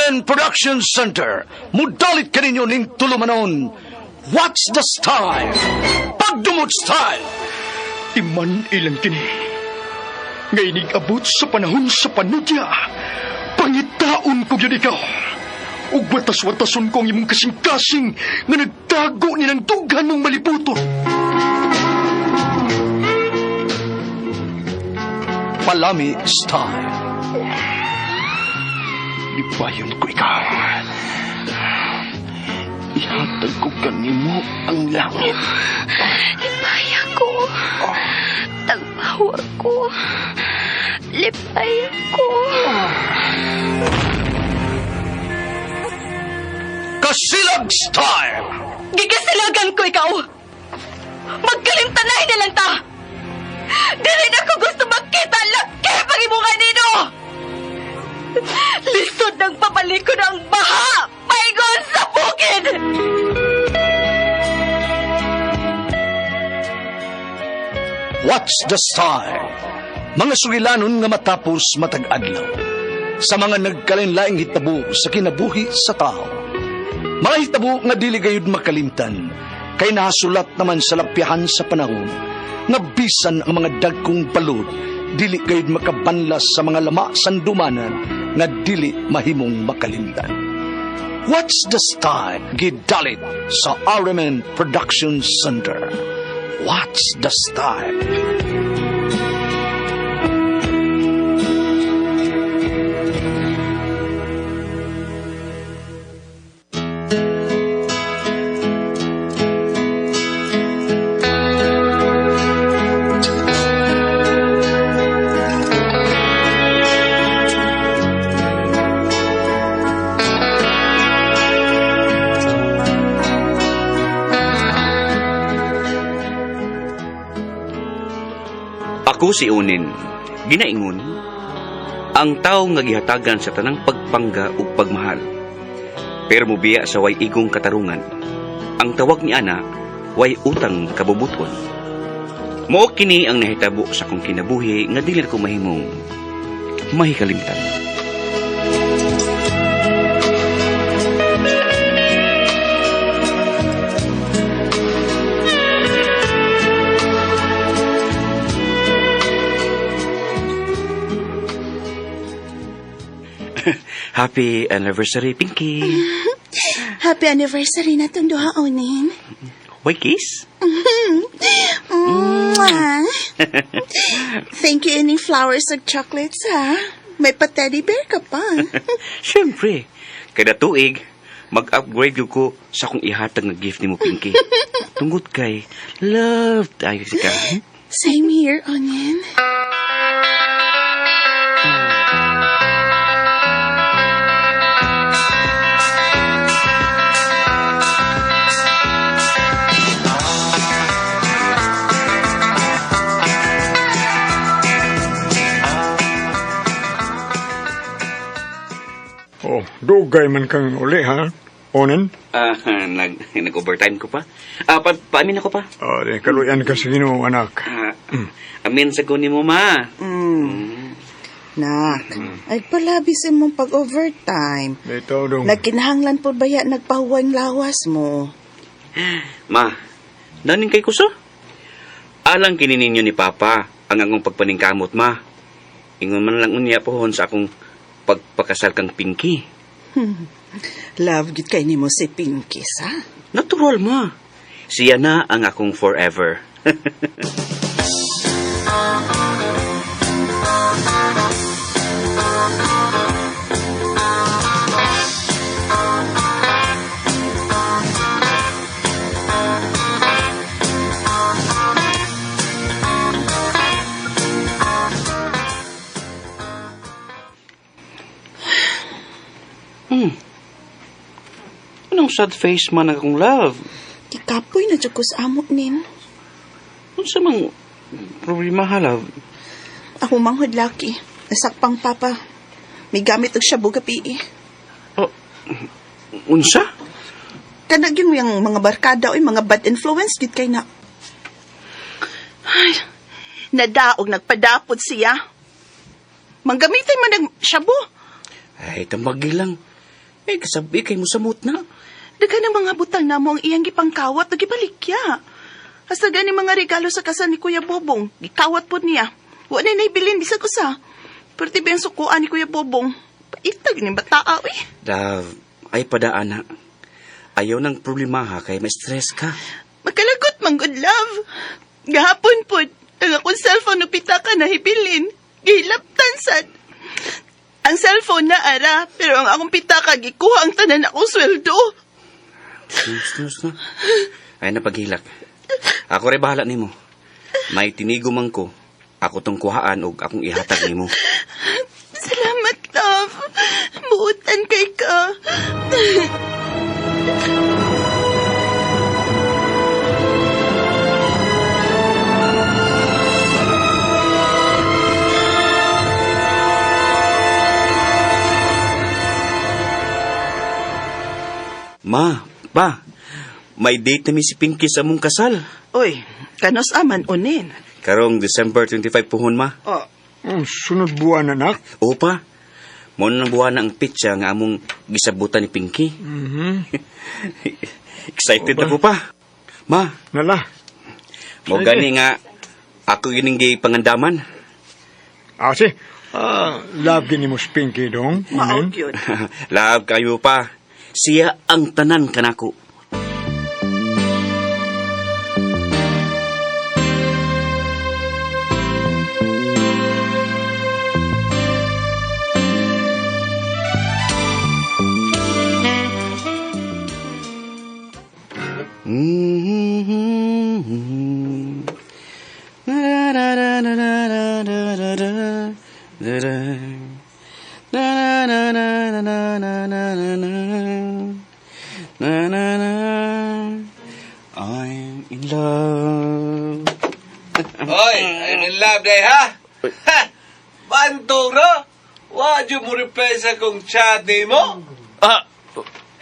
RMN Production Center, mudalit kaninyo ning tulumanon. What's the style? Pagdumot style! Iman ilang kini. Nga inig-abot sa panahon sa panudya. Pangitaon ko gyud ikaw. Ug watas-watason ko ang imong kasing-kasing nga nagtago ni ng dughan mong maliputon. Palami style. Lipayon ko ikaw. Ihatag ko kanimo ang langit. Lipay ako. Tagpawa ko. Lipay ako. Kasilag style! Gigasilagan ko ikaw. Magkalimtanay na lang ta. Dili na ko gusto makita ang laki pag imong kanino. Lisod ng pabalikon ang baha. Paingon sa bukid. What's the style? Mga sugilanon nga matapos matag adlaw. Sa mga nagkalinlaing hitabo sa kinabuhi sa tao. Mga hitabo nga dili gayud makalimtan, kay nahasulat naman sa lapyahan sa panahon, nga bisan ang mga dagkong balod, dili gayud makabanlas sa mga lama sandumanan nga dili mahimong makalimtan. What's the style? Gidalit sa RMN Production Center. What's the style? Ako si Unin, ginaingon, ang tao nga gihatagan sa tanang pagpangga ug pagmahal. Pero mubiya sa way igong katarungan. Ang tawag ni ana, way utang kabubuton. Mao kini ang nahitabo sa akong kinabuhi nga dili ko mahimong mahikalimtan. Happy anniversary, Pinky. Happy anniversary na itong duha, Onin. Way kiss? Mwah. Thank you, ining flowers ug chocolates, ha? May pa-teddy bear ka pa. Siyempre, kada tuig, mag-upgrade gyud ko sa akong ihatag nga gift nimo, Pinky. Tungod kay love tayo si ka. Same here, Onin. Oh, dugay man kang uli ha. Onen? Ah, nag-overtime ko pa. Paamin ako pa. Oh, di, kaluyan ka sa Ginoo, anak. Ah, amin sa ko nimo, ma. Nak, ay palabis imong pag-overtime. Dito, dong. Nagkinahanglan po baya nagpahuwang lawas mo? Ma, nanin kay kuso? Alang kini ninyo ni Papa ang akong pagpaningkamot, ma. Ingon man lang unya pohon sa akong pagpakasal kang Pinky. Love gid kay nimo si Pinky, sa? Natural, ma. Siya na ang akong forever. Anong sad face man ang akong love? Gikapoy na jud ko sa amo nin. Unsa mang problema ha, love? Ako manghod laki. Nasakpang papa. May gamit og shabu gabi. Oh, unsa? Kana gyud mo yung mga barkada oy mga bad influence gid kay na. Ay, nadaog nagpadapot siya. Manggamitin man ng shabu. Ay, tambagi lang. Eh, kasabi kay mo samot na. Daghan ng mga butang namo ang iyang gipangkawat ug gibalikya. Hasta gani mga regalo sa kasal ni Kuya Bobong, gikawat pod niya. Wa na naibilin bisag usa. Perti ba ang sukuan ni Kuya Bobong? Paitag ni bataa uy. Love, ay padaan na. Ayaw ng problema ha, kay ma-stress ka. Makalagot man good love. Gahapon pod, ang akong cellphone no pitaka na hibilin. Gihilaptan sad. Ang cellphone na ara, pero ang akong pitaka gikuha ang tanan akong sweldo. Nus, nus, na. Ay na paghilak. Ako rin bahala nimo. May tinigo man ko. Ako tong kuhaan og akong ihatag nimo. Salamat, love. Buutan kay ka. Ma, pa, may date na mi si Pinky sa among kasal. Uy, kanos aman unin. Karong December 25 puhon, ma. Oh, Sunod buwan, anak. Oo pa. Mo nang buwan na ang pitsa nga among gisabutan ni Pinky. Excited ako pa. Ma, Nala. mo gani nga ako gining pangandaman. Ah, si. Ah, love gini mo si Pinky dong. mao Unin. gyud. Love kayo pa. Siya ang tanan kanako. Na na na na na na na na na na. I'm in love. Oy, I'm in love day, ha? Ha! Bantog, no? Wa jud mo reply sa kong chat ni mo? Ah,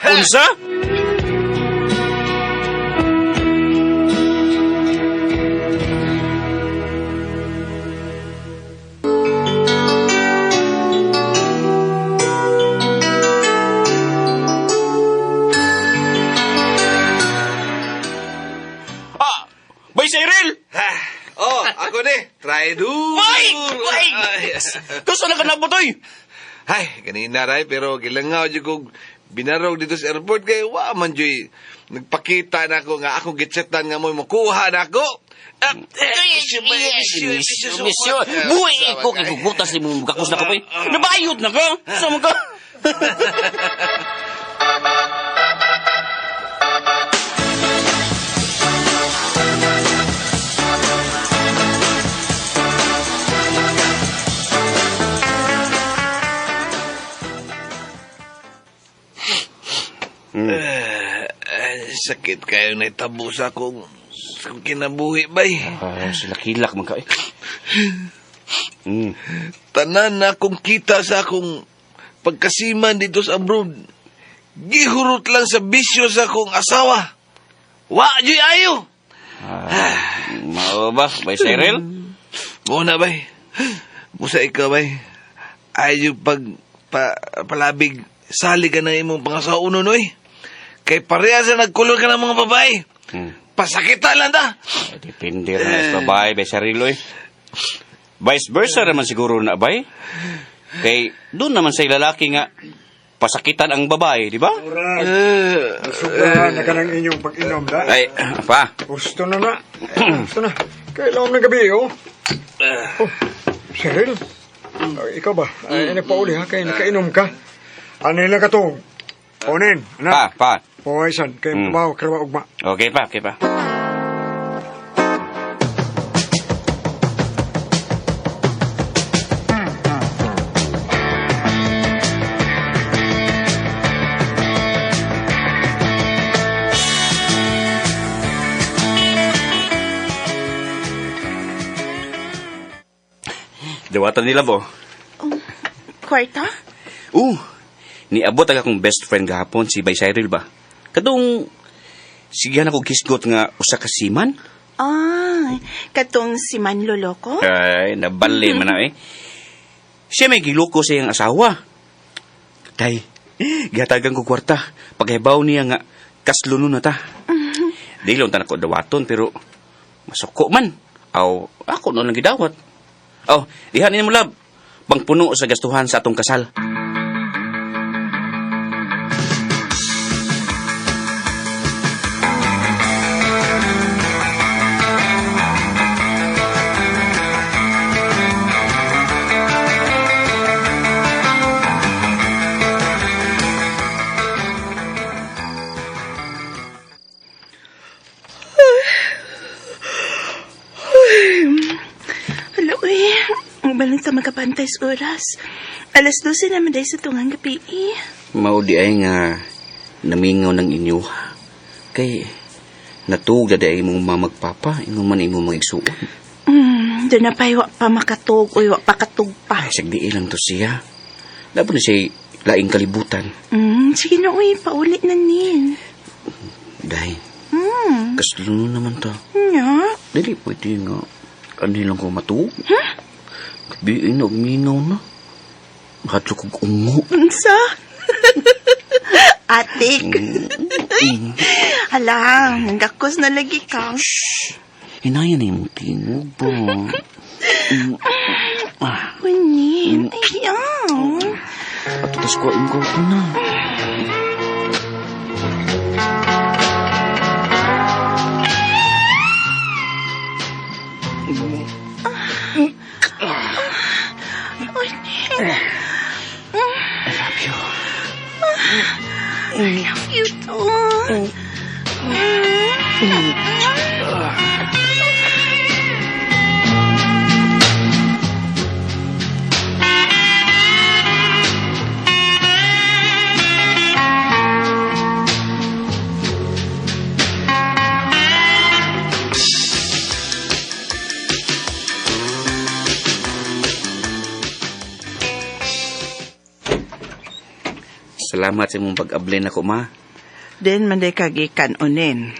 unsa? Ah, Bay Cyril! Ha? Oh, ako ni. Try do. Bay! Bay! Gusto na ka na butoy! Ay, kanina ray, pero gilangaw jud kog binarog dito sa airport kay wa man juy nagpakita na ako nga akong gitsetan nga mo makuha na ako. Ah, eh, misyo, misyo, misyo, Misyo, buhay ko kay gugutas ni mong gakos na kapoy. Nabayot na ka! Sama ka! Ay, sakit kayo na itabo sa akong kinabuhi, bay. Ah, sila kilak man ka eh. Tanan na akong kita sa akong pagkasiman dito sa abroad. Gihurot lang sa bisyo sa akong asawa. Wa, juy ayo! Mao ba, Bay Cyril? Muna, bay. Musa ikaw, bay. Ay, yung pag, pa, palabig, sali ka na imong pangasawa uno, noy. Kay pareha sa nagkulong ka ng mga babae. Pasakita lang ta. Eh, depende rin sa babae, Bay Cyril, oy. Vice versa naman siguro na, bay. Kay doon naman sa lalaki nga pasakitan ang babae, di ba? Murag. Nasubrahan na ka ng inyong pag-inom, da. Ay, pa. Gusto na na. Gusto na. Kailangan ng gabi, oh. Oh, Cyril. Ay, ikaw ba? Ay, nagpauli ha? Kaya nakainom ka. Ano lang ka to? Onin, Pa, anak. pa. Poison. Kaya trabaho, karwa ugma. Okay pa, okay pa. Dawatan nila bo. Oh, kwarta? Niabot ang akong best friend gahapon si Bay Cyril ba. Kadong sigihan ako gisgot nga usa ka seaman. Ah, katong si Manloloko? Ay, nabali man na eh. Siya may giloko sa iyang asawa. Tay, Gihatagan ko kwarta. Paghibaw niya nga kasluno na ta. Dili unta nako dawaton pero masuko man. Aw, ako no lang gidawat. Aw, diha ni mo lab. Pangpuno sa gastuhan sa atong kasal. Hala, uy. Ang balin sa magkapantay sa oras. 12:00 naman dahil sa tungang gabi eh. Mao di ay nga namingaw ng inyo. Kay natuog na di ay imong mamagpapa, ingon man imong mga igsuon. Doon na pa, wa pa makatug, uy, wa pa katug pa. Ay, sagdi lang to siya. Dapat na siya laing kalibutan. Sige na, uy, pauli na nin. Dahil, kasluno naman ta. Nya? Dili pwede nga. Ano lang ko matuog? Huh? Gabi na, minaw na. Hadlo kog ungo. Unsa? Atik. Hala, nanggakos na lagi ka. Hinaya na yung tingog ba? Unin, ayaw. Ato tas ko ang ko na. Unin. I love you. I love you too. Salamat sa imong pag-abli nako, ma. Den man day kagikan unin.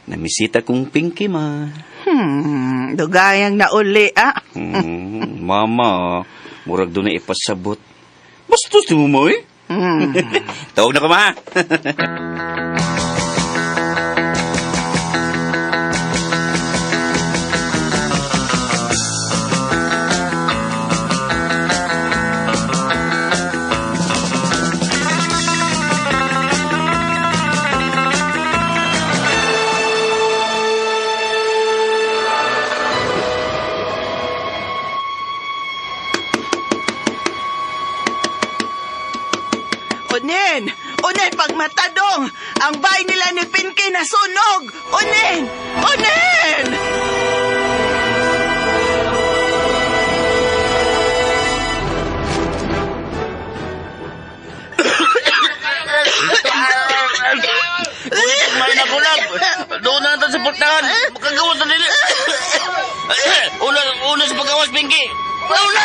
Namisita kong Pinky, ma. Dugayang nauli ah. Mama, murag doon na ipasabot. Bastos ni mo mo eh. Tawag na ko, ma. Unin! Unin, pagmatadong! Ang bahay nila ni Pinky nasunog! Unin! Unin! Kumain ako lang. Doon na natin sa portahan. Makagawas na nila. Una, una sa paggawas, Pinky. Una!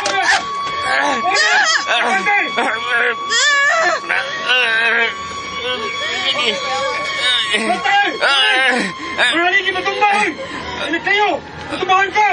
Maraming ibatumbahan! Ano kayo? Tutumbahan ka!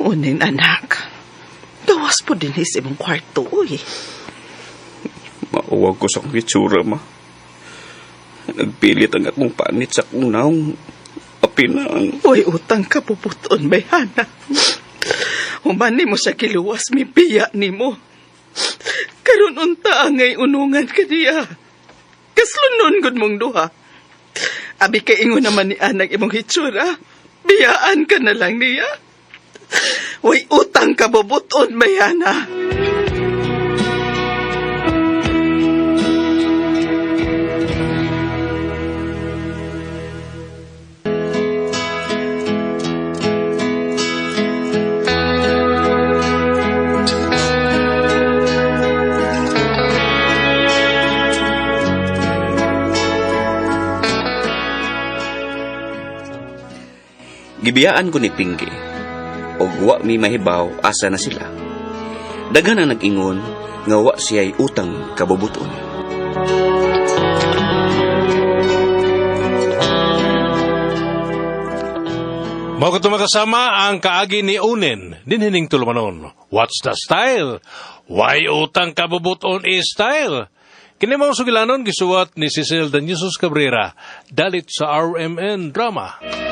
Unin, anak. Gawas po din sa imong kwarto, uy. Mauwag ko sa akong itsura, ma. Nagpilit ang akong panit sa akong naong. Apinang. Uy, utang ka puputon, bayhana. Humani mo sa kiluwas, mi biya ni mo. Karon unta angay unungan ka diya. Kaslunon gud mong duha. Abi kay ingon naman ni anak imong hitsura. Biyaan ka na lang niya. Way utang kabubuton, Mayana. Gibiyaan ko ni Pinky. Og wa mi mahibaw asa na sila. Daghan ang nag-ingon nga wa siya'y utang kabubuton. Mao kato makasama ang kaagi ni Unen, dinhining tulumanon. What's the style? Why utang kabubuton is style? Kini mao sugilanon gisuwat ni Cecil Danyesus Cabrera, dalit sa RMN Drama.